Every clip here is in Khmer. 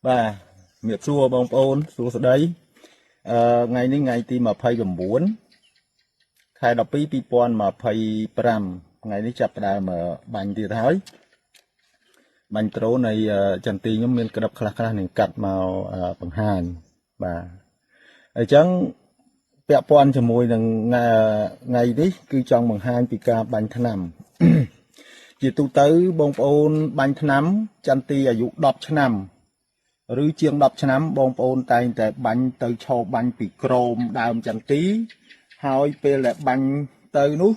បាទជំរាបសួរបងប្អូនសួស្តីថ្ងៃនេះថ្ងៃទី29ខែ12 2025ថ្ងៃនេះចាប់ផ្ដើមបាញ់ទៀតហើយបាញ់ត្រូននៃចន្ទីខ្ញុំមានក្តាប់ខ្លះខ្លះនឹងកាត់មកបង្ហាញបាទអញ្ចឹងពាក់ព័ន្ធជាមួយនឹងថ្ងៃនេះគឺចង់បង្ហាញពីការបាញ់ថ្នាំ ជាទូទៅបងប្អូនបាញ់ថ្នាំចន្ទីអាយុ10ឆ្នាំឬជាង10ឆ្នាំបងប្អូនតែងតែបាញ់ទៅឈរបាញ់ពីក្រោមដើមចន្ទីហើយពេលដែលបាញ់ទៅនោះ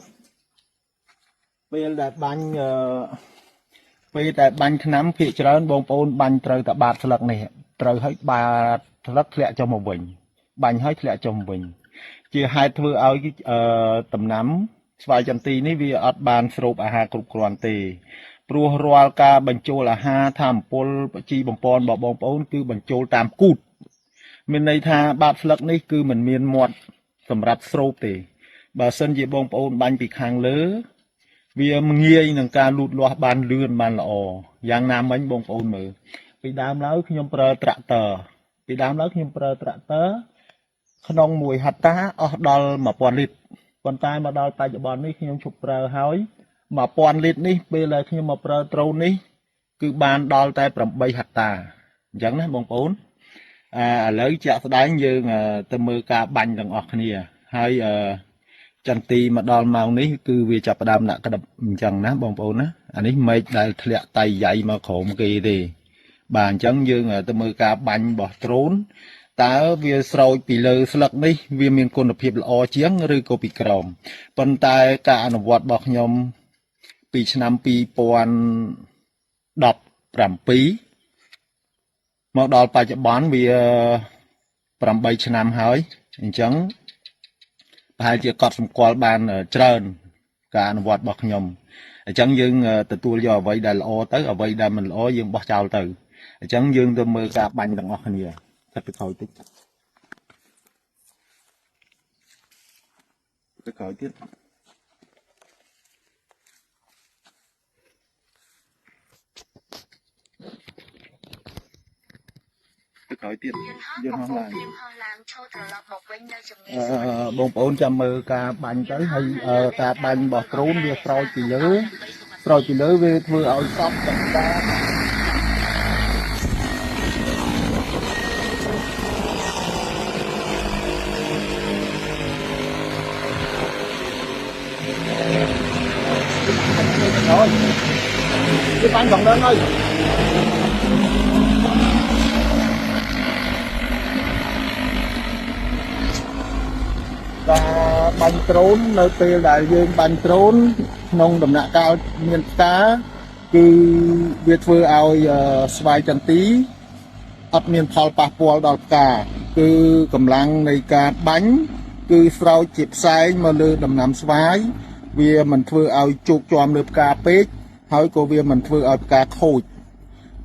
ពេលដែលបាញ់អឺពេលដែលបាញ់ថ្នាំភាគច្រើនបងប្អូនបាញ់ត្រូវតែបាតស្លឹកនេះត្រូវឲ្យបាតស្លឹកធ្លាក់ចុះមកវិញបាញ់ឲ្យធ្លាក់ចុះមកវិញជាហេតុធ្វើឲ្យដំណាំស្វាយចន្ទីនេះវាអត់បានស្រូបអាហារគ្រប់គ្រាន់ទេព្រោះរាល់ការបញ្ចូលអាហារធម្មពលជីបំពន់របស់បងប្អូនគឺបញ្ចូលតាមគូតមានន័យថាបាតស្លឹកនេះគឺមិនមានមាត់សម្រាប់ស្រូបទេបើសិនជាបងប្អូនបាញ់ពីខាងលើវាងាយនឹងការលូតលាស់បានលឿនបានល្អយ៉ាងណាមិញបងប្អូនមើលពីដើមឡើយខ្ញុំប្រើត្រាក់ទ័រពីដើមឡើយខ្ញុំប្រើត្រាក់ទ័រក្នុង1ហិកតាអស់ដល់1000លីត្រប៉ុន្តែមកដល់បច្ចុប្បន្ននេះខ្ញុំឈប់ប្រើហើយ1000លីត្រនេះពេលដែលខ្ញុំមកប្រើត្រូននេះគឺបានដល់តែ8ហិកតាអញ្ចឹងណាបងប្អូនឥឡូវជាក់ស្ដែងយើងទៅមើលការបាញ់ទាំងអស់គ្នាហើយចន្ទីមកដល់ម៉ោងនេះគឺវាចាប់ផ្ដើមដាក់ក្តឹបអញ្ចឹងណាបងប្អូនណាអានេះមេឃដែលធ្លាក់តៃយ៉ៃមកក្រោមគេទេបាទអញ្ចឹងយើងទៅមើលការបាញ់របស់ត្រូនតើវាស្រោចពីលើស្លឹកនេះវាមានគុណភាពល្អជាងឬក៏ពីក្រោមប៉ុន្តែការអនុវត្តរបស់ខ្ញុំពីឆ្នាំ2017មកដល់បច្ចុប្បន្នវា8ឆ្នាំហើយអញ្ចឹងប្រហែលជាកត់សម្គាល់បានច្រើនការអនុវត្តរបស់ខ្ញុំអញ្ចឹងយើងទទួលយកអ្វីដែលល្អទៅអ្វីដែលមិនល្អយើងបោះចោលទៅអញ្ចឹងយើងទៅមើលការបាញ់ទាំងអស់គ្នាខិតទៅក្រោយតិចទៅក្រោយទៀតទៅក្រោយទៀត យន្តហោះ យន្ត កំពុង ហោះឡើង ត្រៀមហោះឡើងឈរត្រឡប់មកវិញនៅជំនាញ អឺ សុវត្ថិភាព បងប្អូនចាំមើលការបាញ់ទៅហើយការបាញ់របស់ដ្រូនវាស្រោចពីលើស្រោចពីលើវាធ្វើឲ្យសពទាំងតាហើយវាបាញ់ផងដល់ហើយការបាញ់ដ្រូននៅពេលដែលយើងបាញ់ដ្រូនក្នុងដំណាក់កាលមានផ្កាគឺវាធ្វើឲ្យស្វាយចន្ទីអត់មានផលប៉ះពាល់ដល់ផ្កាគឺកម្លាំងនៃការបាញ់គឺស្រោចជាផ្សែងមកលើដំណាំស្វាយវាមិនធ្វើឲ្យជោកជាំលើផ្កាពេកហើយក៏វាមិនធ្វើឲ្យផ្កាខូច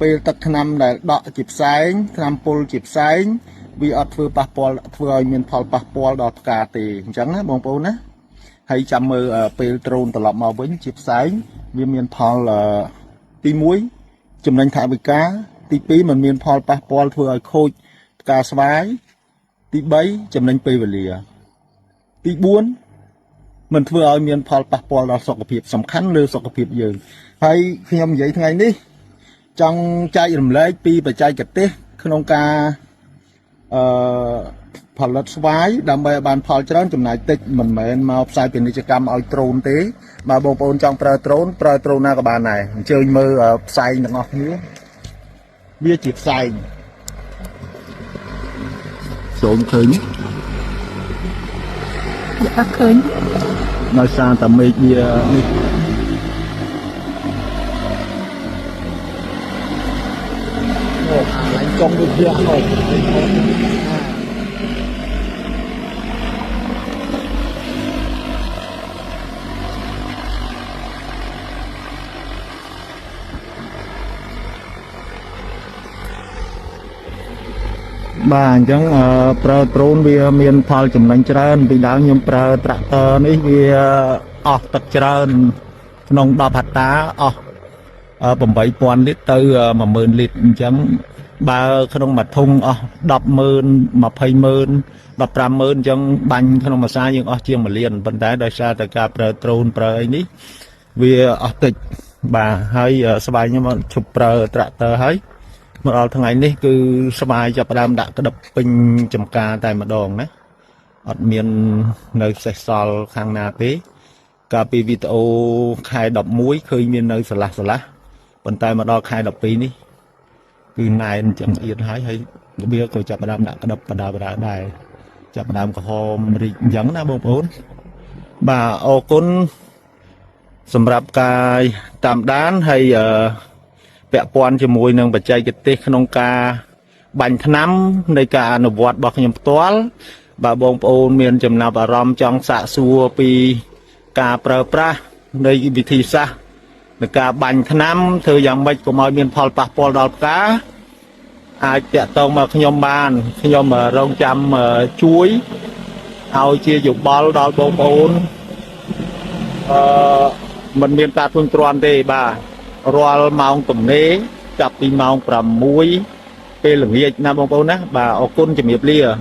ពេលទឹកថ្នាំដែលដក់ជាផ្សែងថ្នាំពុលជាផ្សែងវាអត់ធ្វើប៉ះពាល់ធ្វើឲ្យមានផលប៉ះពាល់ដល់ផ្កាទេអញ្ចឹងណាបងប្អូនណាហើយចាំមើលពេលដ្រូនត្រឡប់មកវិញជាផ្សែងវាមានផលទី1ចំណេញថវិកាទី2มันមានផលប៉ះពាល់ធ្វើឲ្យខូចផ្កាស្វាយទី3ចំណេញពេលវេលាទី4មិនធ្វើឲ្យមានផលប៉ះពាល់ដល់សុខភាពសំខាន់លើសុខភាពយើងហើយខ្ញុំនិយាយថ្ងៃនេះចង់ចែករំលែកពីបច្ចេកទេសក្នុងការអឺផលិតស្វាយដើម្បីឲ្យបានផលច្រើនចំណាយតិចមិនមែនមកផ្សាយពាណិជ្ជកម្មឲ្យដ្រូនទេបើបងប្អូនចង់ប្រើដ្រូនប្រើដ្រូនណាក៏បានដែរអញ្ជើញមើលផ្សែងទាំងអស់គ្នាវាជាផ្សែងសូមឃើញ អត់ឃើញ ដោយសារតែមេឃវានេះអូអាឡែងចុងវាធ្លាក់អូបាទអញ្ចឹងប្រើដ្រូនវាមានផលចំណេញច្រើនពីដើមខ្ញុំប្រើត្រាក់ទ័រនេះវាអស់ទឹកច្រើនក្នុង10ហិកតាអស់8000លីត្រទៅ10000លីត្រអញ្ចឹង បើក្នុងមួយធុងអស់100000 200,000 150,000អញ្ចឹងបាញ់ក្នុងមួយសាយើងអស់ជាង1លានប៉ុន្តែដោយសារតែការប្រើដ្រូនប្រើអីនេះវាអស់តិចបាទហើយស្វាយខ្ញុំអត់ឈប់ប្រើត្រាក់ទ័រហើយមកដល់ថ្ងៃនេះគឺស្វាយចាប់ផ្ដើមដាក់ក្តឹបពេញចំការតែម្ដងណាអត់មាននៅសេះសល់ខាងណាទេកាលពីវីដេអូខែ11ឃើញមាននៅស្រឡះស្រឡះប៉ុន្តែមកដល់ខែ12នេះ គឺណែនចង្អៀតហើយហើយវាក៏ចាប់ផ្ដើមដាក់ក្តឹបបដាបដាដែរចាប់ផ្ដើមក្រហមរីកអញ្ចឹងណាបងប្អូនបាទអរគុណសម្រាប់ការតាមដានហើយអឺពាក់ព័ន្ធជាមួយនឹងបច្ចេកទេសក្នុងការបាញ់ថ្នាំនៃការអនុវត្តរបស់ខ្ញុំផ្ទាល់បាទបងប្អូនមានចំណាប់អារម្មណ៍ចង់សាកសួរពីការប្រើប្រាស់នៃវិធីសាស្ត្រនៃការបាញ់ថ្នាំធ្វើយ៉ាងម៉េចកុំឲ្យមានផលប៉ះពាល់ដល់ផ្កា អាចតាក់ទងមកខ្ញុំបានខ្ញុំរងចាំជួយឲ្យជាយោបល់ដល់បងប្អូនអឺมันមានការធុញទ្រាន់ទេបាទរាល់ម៉ោងទំនេរចាប់ពីម៉ោង6ពេលល្ងាចណាបងប្អូនណាបាទអរគុណជំរាបលា។